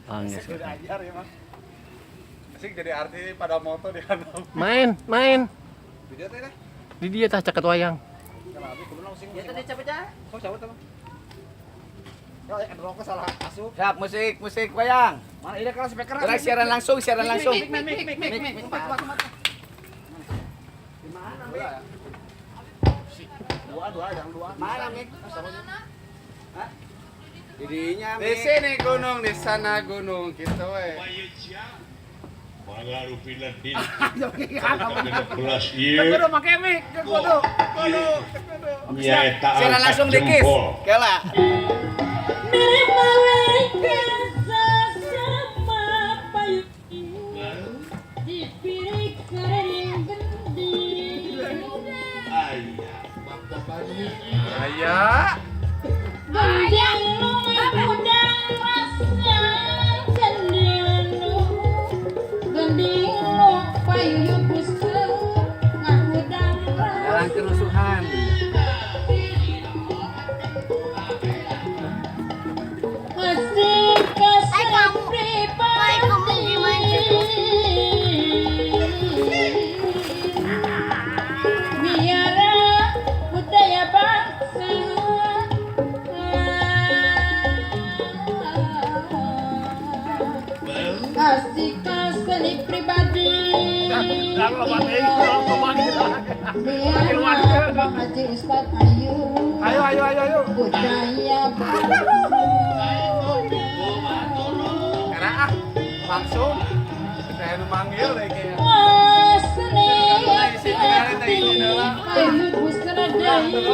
Oh, geus. Ajar ya mah. Asik jadi artis pada moto di handap. Main, main. Video teh dah. Di dia tah caket wayang. Ya tadi capek cah. Kok cabut apa? Ya, rokok salah asup. Siap, musik, musik wayang. Mana ini kelas speaker. Gerak siaran langsung, siaran langsung. Mik mik mik mik mik. Di mana, Mik? Dua dua yang dua. Mana, Mik? Hah? Didinya, Di Mik. sini gunung, di sana gunung gitu we. Mangarupina di 16 ieu. Kudu make mik, kudu. Kudu. Nyaeta Siaran angkat langsung di KIS. jempol. Kela. Aya, bapak-bapaknya. Aya. Dalam kerusuhan. Hai kamu, hai kamu gimana sih? Biara budaya bangsa. Asik seni pribadi. Biara Bang Haji Ustad Ayu. Ayo ayo ayo ayo. Budaya bangsa. Karena ah langsung saya nu manggil deh kayaknya. Seni Ayu busana dari.